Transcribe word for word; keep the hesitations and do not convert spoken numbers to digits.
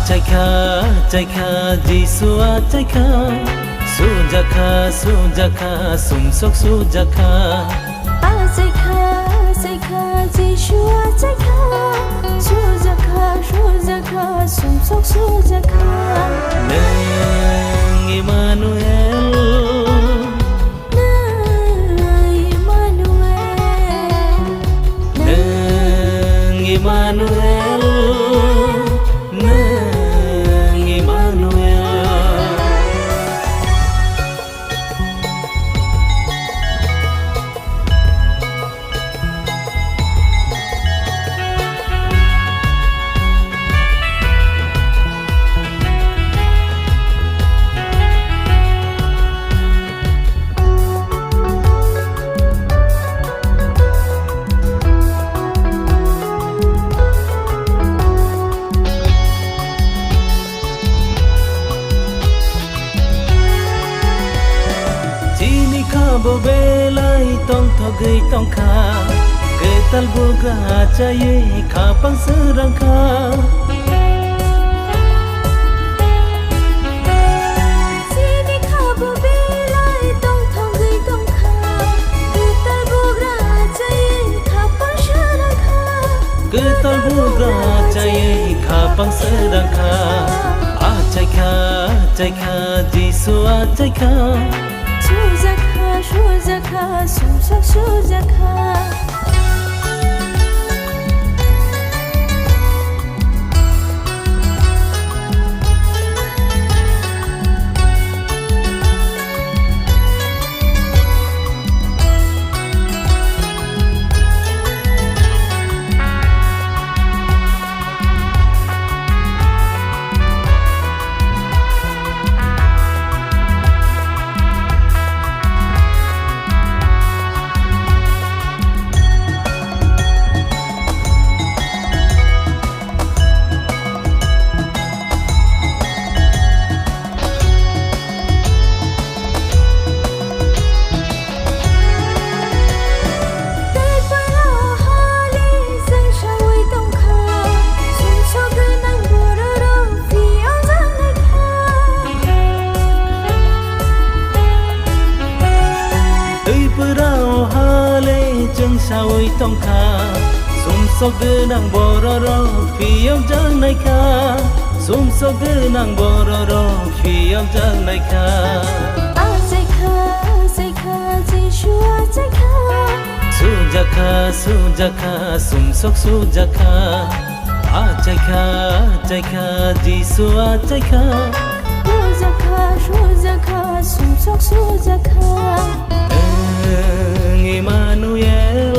Chaikha, chaikha, Jisu achaikha. Sujakha, sujakha, sumsok sujakha. Achaikha, achaikha, Jisu achaikha. Sujakha, sujakha, sumsok sujakha. Nwng Emmanuel. Nwng Emmanuel. Nwng Emmanuel. Nwng Emmanuel. Chini kha bo belai tongthogwi tongkha, kwtal bugra achaiwi khapang srangkha. Chini kha bo belai tongthogwi tongkha, kwtal bugra achaiwi khapang srangkha. Kwtal bugra achaiwi khapang srangkha. Achaikha, achaikha, Jisu achaikha. Sujakha, sujakha, sumsok sujakha. Tei pura hali chwng saui tongkha, sumsok gwnang bororok phiyokjaknaikha. Tei pura hali chwng saui tongkha, sumsok gwnang bororok phiyokjaknaikha. Sumsok gwnang bororok phiyokjaknaikha. Achaikha, achaikha, Jisu achaikha. Sujakha, sujakha, sumsok sujakha. Achaikha, achaikha, Jisu achaikha. Sujakha, sujakha, sumsok sujakha. Nwng Emmanuel.